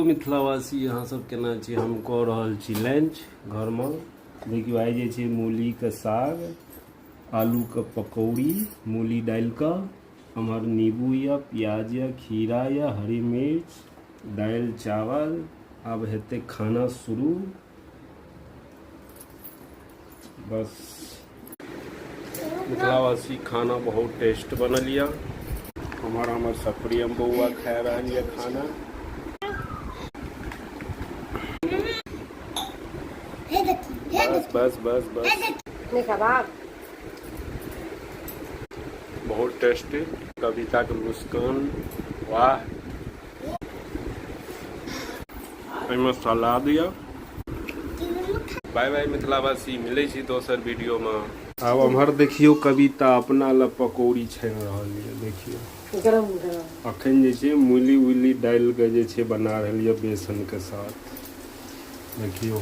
मिथिलावासी, अहाँ सब केना छी? हम कऽ रहल छी लंच घरमे। देखियौ, आइ जे छै मूलीके साग, आलूके पकौड़ी मूली डालि कऽ, एम्हर नीबू यऽ, प्याज यऽ, खीरा यऽ, हरी मिर्च, दालि, चावल। आब हेतै खाना शुरू। बस मिथिलावासी, खाना बहुत टेस्ट बनल यऽ। हमर हमर सप्रियम बौआ खा रहल यऽ खाना। बस बस बस बस। नहीं खबाब। बहुत टेस्टी। कविता के मुस्कान, वाह! एहिमे सलाद यऽ। बाय बाय मिथिलावासी, मिलै छी दोसर वीडियो मे। आब एम्हर देखियौ, कविता अपना लए पकौड़ी छानि रहल यऽ। देखियौ। गरम गरम। अखन जे छै मूली उली डालि कऽ जे छै बना रहल यऽ बेसन के साथ। देखियौ।